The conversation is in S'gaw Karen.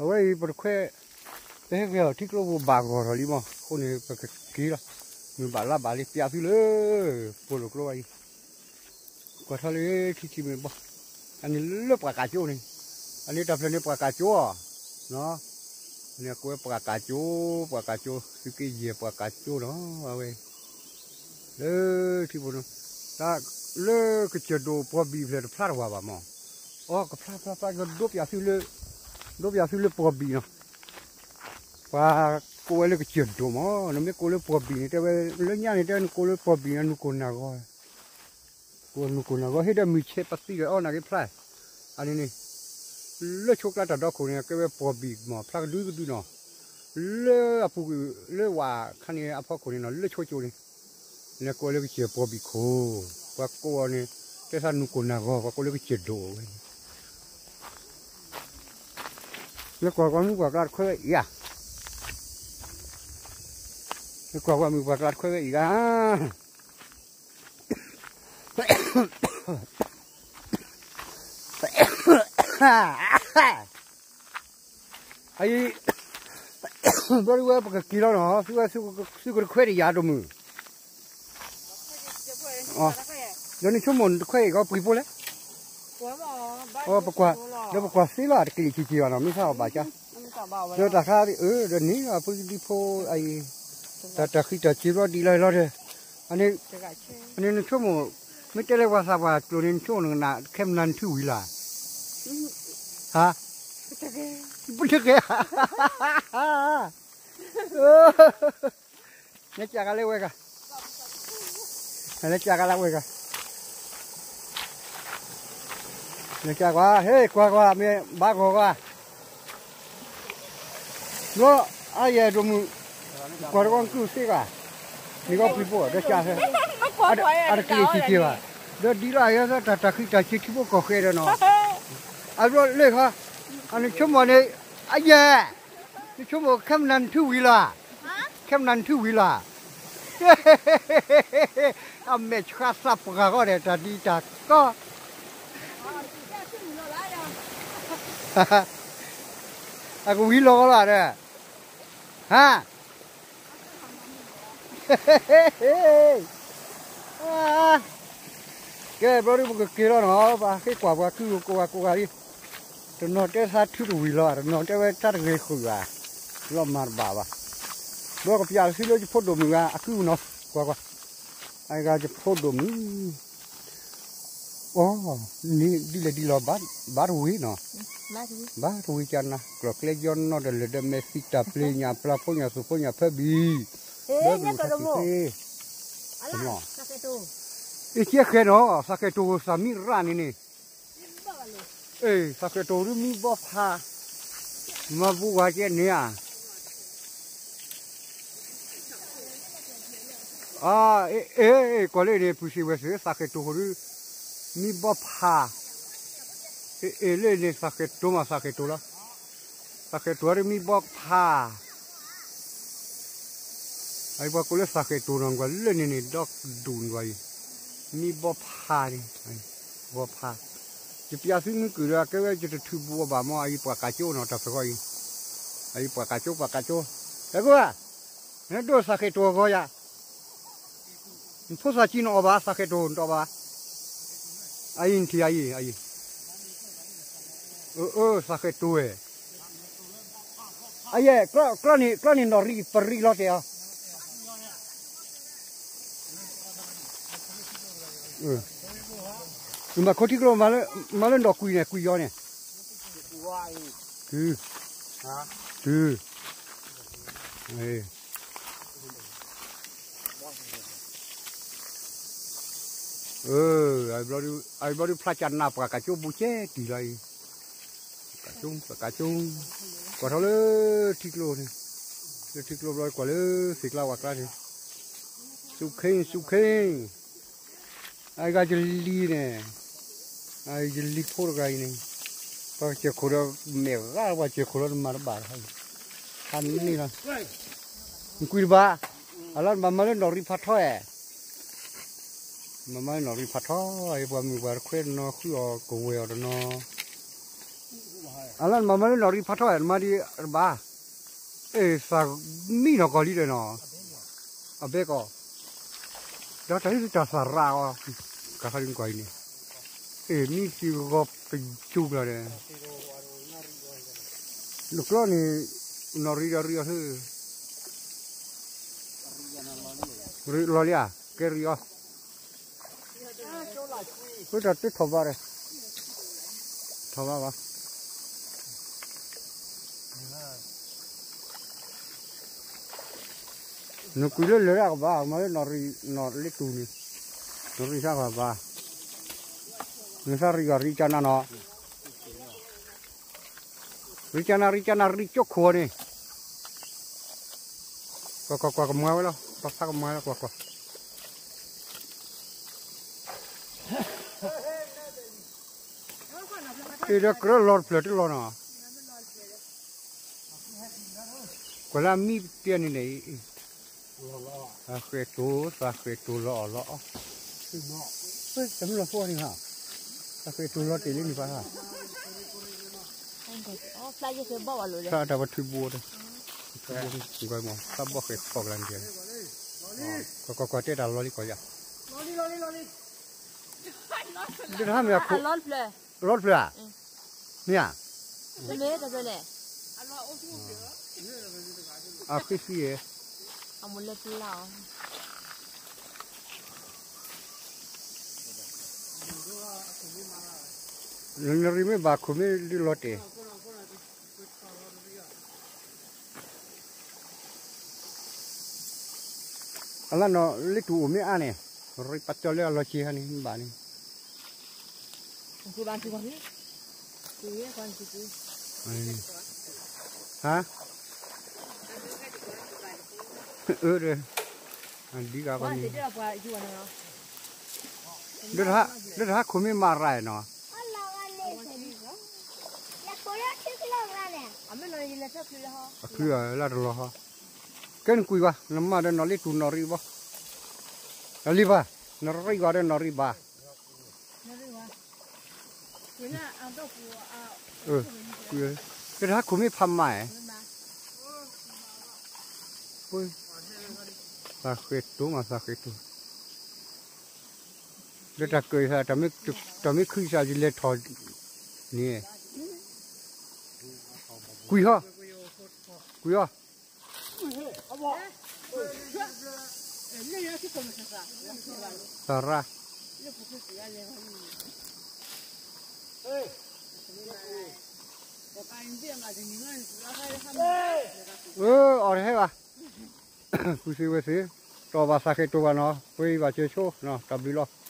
အဝဲအံၤ ပတခွဲး ပဟဲဂဲၤအီၤထံကျိပူၤဘၣ်ဂီၢ်ထီၣ်လံမး အဃိန့ၣ် ပကက့ၤလီၤ. မုၢ်ဘၣ်လါဘၣ်လံ ပျးသုလၢ ပိာ်လိာ်ကျိအံၤ ကွၢ်ထီၣ်လၢထံထံမ့ၢ်ဘီ အန့ၣ်လၢပှၤကးကၠိန့ၣ် အန့ၣ်တၢ်ဖျၢၣ်န့ၣ်ပှၤကးကၠိအီၤ န့ၣ်ကိးဝဲပှၤကးကၠိ ပှၤကးကၠိ သုးက့ယဲၢ်ပှၤကးကၠိနီၤ အဝဲ လၢထံဖိနီၤ တၢ်လၢကစၢၢ်ဒိၣ်ပှီၤဘံၣ်ဖျၢၣ်တဖျါတဝၤဘၣ်မး အီ ကဖျါဖျါဖျါ ကဒိပျးသုလၢ ဒိပျးသုလၢပှီၤဘံၣ်နီၤ ပှၤကိးဝဲလၢကစၢၢ်ဒိၣ်မး နမ့ၢ်ကိးလၢပှီၤဘံၣ်န့ၣ် တဲဝဲ လၢညါန့ၣ် တဲနကိးလၢပှီၤဘံၣ်န့ၣ် နူၢ်ကိၢ်နၢ်ဂီၤ ကိးနူၢ်ကိၢ်နၢ်ဂီၤ ဟ့ၣ်ဒီးမုၢ်ဆဲးပသံဒီးအီၣ်နာ်က့ဖျါ အန့ၣ်န့ၣ် လၢဆိကျါတၢ်ဒီခိၣ်န့ၣ် ကဲဝဲပှီၤဘံၣ်မး ဖျါကဒုကဒုနီၤ လၢအပူၤကွံာ် လၢဝၤခါန့ၣ်အဖီခိၣ်န့ၣ်နီၤ လၢဆိကၠိန့ၣ် နကိးလၢကစၢၢ်ပှီၤဘံၣ်ခိၣ် ပှၤကိးအီၤန့ၣ် တဲသးနူၢ်ကိၢ်နၢ်ဂီၤ ပှၤကိးလၢကစၢၢ်ဒိၣ်ဝဲန့ၣ် လၢကွၢ်ကွၢ်မုၢ်ပှၢ်ကျါတခွဲးဝဲအံၤဧါ လၢကွၢ်ကွၢ်မုၢ်ပှၢ်ကျါတခွဲးဝဲအံၤဧါ အံၤ ဘျီဒုဝဲပကက့ၤလီၤနီၤ သုဝဲသုကတခွဲးတယၤဒိၣ်မုၢ် ဒီးနဆိကမိၣ်တခွဲးအံၤကီးပှ့ၤဖိလဲၣ် ပကွၢ် ဒီးပကွၢ်သ့လီၤ တကလံၤကံကံဘၣ်နီၤ မ့ၢ်ဆါအီၤဘၣ်ကါ ဒီးတၢ်ခါအံၤ ဒီးန့ၣ်အပှ့ၤဒံဖိအံၤ တၢ်တၢ်ဃံတၢ်စ့ဘျီဒံးလီၤလီၤဒီး အန့ၣ် အန့ၣ်နဆိကမိၣ် မ့ၢ်တဲလၢပှၤသးပှၢ်ကျိၤန့ၣ် နဆိကမိၣ်နကနၣ် ခဲမနၤနထုဝံၤလီၤ ဟါ ပတဂဲၤ နကးကလၢဝဲဂၤ နကးကလၢဝဲဂၤ နကးကွၢ် ဟဲကွၢ်ကွၢ် မ့ၢ်ဘၣ်ဂီၤကွၢ် ဘျီ အါယဲၢ်ဒိၣ်မုၢ် ကွၢ်တကီၢ်ကုၢ်သ့ဂၤ မ့ၢ်ကီၢ်ပှံၤဖိဒီးကး အတက့ၤက့ၤက့ၤဘၣ် ဒီးဒ်လီၤအဂဲၢ်တၢ်တၢ်ဃံတၢ်စ့ထံဖိကီၢ်ဃဲဒီးနီၤ အဘျီလၢခါ အနဆိကမိၣ်န့ၣ် အယဲၢ် နဆိကမိၣ်ခဲမနၤနထုဝံၤလီၤ ခဲမနၤနထုဝံၤလီၤ အမဲာ်ဆှးသးပှၢ်ဃီဒီး တၢ်ဒ်တၢ်ကီ အကဝံၤလီၤလီၤဒီး ဟါ ကဲ ဘျီဒုပကက့ၤလီၤနီၤ ပဟဲကွၢ်ပှၤကုၢ်ကိးဂၤကိးဂၤလံ တနီၤတဲသးထုတဝံၤလီၤ တနီၤတဲဝဲတၢ်တဂ့ၤဃုာ်ဘၣ် လီၤမၤတဘၣ်ဘၣ် ဘျီကပျးသုလၢယဖိဒိၣ်မုၢ်ဂၤအကုၢ်နီၤ ကွၢ်ကွၢ် အဂၤယဖိဒိၣ်မုၢ် အိ ဒ်လဲၣ်ဒ်လီၤ ဘၣ်တဝံၤနီၤ ဘၣ်တဝံၤကနၤ ကျီၢ်ကျဲယီနီၣ်တလၢာ်ဒီးမဲာ်သံတၢ်ပျ့ၤညၣ်ပျၢ်ဖိညၣ်သူၣ်ဖိညၣ်ဖၢဘံၣ် ဘၢဘျုးထါစူၤသ့ အ့ၣ်ကဲဃဲနီၤ သးဃဲတိၤသးမံရၣ်န့ၣ်န့ၣ် အ့ၣ် သးဃဲတိၤဒ်မံဘီဖး မၤဘူဝၤကဲန့ၣ်ဧါ အ့ၣ် အ့ၣ် ကွၢ်လၢန့ၣ် ပုၢ်စံးဝဲၢ်စ့ၢ် သးဃဲတိၤဃိဒ် မံဘီဖး အ့ၣ် အ့ၣ် လၢန့ၣ် သးဃဲတိၤမးသးဃဲတိၤလီၤ သးဃဲတိၤဒ်မံဘီဖး အံၤပှၤကိးလၢသးဃဲတိၤနီၤ ကွၢ်လၢန့ၣ်န့ၣ် ဒီဒူၣ်န့ၣ်ကွၢ်အံၤ မံဘီဖးန့ၣ် ဘီဖး ယပျးသုမုၢ်ကုၢ်ဒီး ကဲဝဲယတထုးဘူးအီၤဘၣ်မး အံၤပှၤကးကၠိနီၤ တၢ်ဖျၢၣ်ဃီအံၤ အံၤပှၤကးကၠိ ပှၤကးကၠိ ဟဲကွၢ် နဒိးသးဃဲတိၤအဂီၢ်ယၤ နဖိသၣ်ကံနအီၣ်ဘၣ် သးဃဲတိၤနတအီၣ်ဘၣ် အံၤနထံၣ်အံၤ အံၤ အၢ သးဃဲတိၤဝဲ အယဲၢ် ကျီၢ်န့ၣ် ကျီၢ်န့ၣ်နီၣ်ရံၣ်ပရံၣ်လီၤတဲာ်အီၤ မၤခိထံကျိ မၤလၢနီၣ်ကွံာ်န့ၣ် ကွံာ်ယီၤန့ၣ် တုၤ တုၤ အံၤဘျီဒုး ဖျါကနၣ်ပှၤကးကၠိဘူးကဲတံၢ်လီၤအံၤ ကးကၠိ ပှၤကးကၠိ ကွၢ်ထီၣ်လၢထံကျိန့ၣ် လၢထံကျိဘျီကွၢ်လၢသ့ၣ်ကျါဝၤကျါန့ၣ် စူၢ်ခ့ စူၢ်ခ့ အဂၤယလံၤန့ၣ် ယလံၤဖိတဂၤအံၤန့ၣ် ပှၤကစၢၢ်ခိၣ်ဒီးမဲာ်ဂၤ ပှၤကစၢၢ်ခိၣ်ဒီးတမၤတဘၣ် ဟါန့ၣ်လီၤ နကွံာ်တဘၣ် အလီၢ်နဘၣ်မၤလၢနီၣ်ရံၣ်ဖးထီအဲ မၤမၤလၢနီၣ်ရံၣ်ဖးထီ ပှၤမုၢ်ပှၤတခွဲးတနီၤ ဃုအီၣ်ကဝဲၤအီၤတနီၤ အလၢနမၤမၤလၢနီၣ်ရံၣ်ဖးထီၣ်နမၤဒံးတဘၣ်, အ့ၣ်သးမံနီၢ်ကီၢ်လံဒီးနီၤ, အဘဲကီၢ်, ဒီးတၢ်ဟ့ၣ်သးရၣ်အီၤ, ကဟးဒုးကွၢ်အံၤန့ၣ်, အ့ၣ်မံသံဂီၤပယူၤကျါဒီး, နကျီန့ၣ်, နီၣ်ရံၣ်ဒီးရံၣ်အီၤဟၢ, လီၤလံဧါ, ကဲရံၣ်အီၤ ဝဲတၢ်တထီၣ်ဘးဒီး, ထီၣ်ဘးဘၣ်, နကွံာ်လၢလၢာ်ဒၣ်ကဘၣ် မၤလၢနီၣ်ရံၣ်နီၣ်လ့တူၢ်န့ၣ်, နီၣ်ရံၣ်သၣ်ဂၤဘၣ်, နသၣ်ရံၣ်ဂၤရံၣ်ကနၤနီၤ, ရံၣ်ကနၤရံၣ်ကနၤရံၣ်ကၠိခိၣ်န့ၣ်, ကွၢ်ကွၢ်ကွၢ်ကမွၤဝဲလီၤ ပှၤဖးကမွၤလီၤကွၢ်ကွၢ် အ့ၣ်ဒီးကြၢးလီၤတဖျၢၣ်တလီၤနီၤ, ကွၢ်လၢအမံတ့ၢ်န့ၣ်န့ၣ်, သးဃဲၤတိၤ သးဃဲၤတိၤလီၤအီၤလီၤအီၤ, တမ့ၢ်လီၤဖှီၣ်န့ၣ်ဟါ, သးဃဲၤတိၤလီၤတ့ၢ်လံန့ၣ်ပှၤဟါ, ဖျါယဲၢ်ဃဲဘီၣ်ဝဲလိၤလဲၣ်, ဖျါတၢ်ပထူဘိဒီး, သးဘီၣ်ဃဲၤဖီၣ်ကလါန့ၣ်, ကွၢ်ကွၢ်ကွၢ်တဲတၢ်လီၤလံကီၢ်ယၤ ဒ်တဟါမ့ၢ်အခိၣ်, အလီတဖျၢၣ်, လီတဖျၢၣ်ဧါ, မ့ၢ်ဧါ, တမ့ၢ်တဖျၢၣ်န့ၣ်, အဃံသံဧါ, အမိၢ်လၢပျၢ်အီၤ, နရံၣ်မ့ၢ်ဘၣ်ခိၣ်မ့ၢ်ဒုးလီၤတဲာ် အလၢနီၣ်လ့တူၢ်အိၣ်မ့ၢ်အါန့ၣ်, ရံၣ်ပာ်ကၠီလၢအလီၤဆံးဟါန့ၣ် မ့ၢ်ဘၣ်န့ၣ်, ဟါ, အၢ, ဒ်ဂၤ, လၢတဟါခိၣ်မ့ၢ်မၤရၤနီၤ, အချုးလၢတလီၤဟီ, ကဲနကွံာ်ဂီၤ နမၤဒီးနီၣ်လ့တူၢ်နီၣ်ရံၣ်ဘီ, အလံၤဘၣ်, နရံၣ်ဂီၤဒီးနီၣ်ရံၣ်ဘၣ် လၢတဟါခိၣ်မ့ၢ်ဖးမၤ, သးဃဲၤတိၤမး သးဃဲၤတိၤ, လၢတၢ်ကၢၢ်သး, တၢ်မ့ၢ်ခုၣ်သးယလဲၤထီၣ်န့ၣ်, ကွံာ်ဟီ, ကွံာ်ဟီ, သရၣ်, အၢ အီၣ်တဟဲဘၣ်, ဃုသ့ဝဲသ့, တအီၣ်ဘၣ်သးဃဲၤတိၤဘၣ်နီၤ, ပှ့ၤဘၣ်စၢၤဆိနီၤ, တၢ်ဘျုးလီၤ.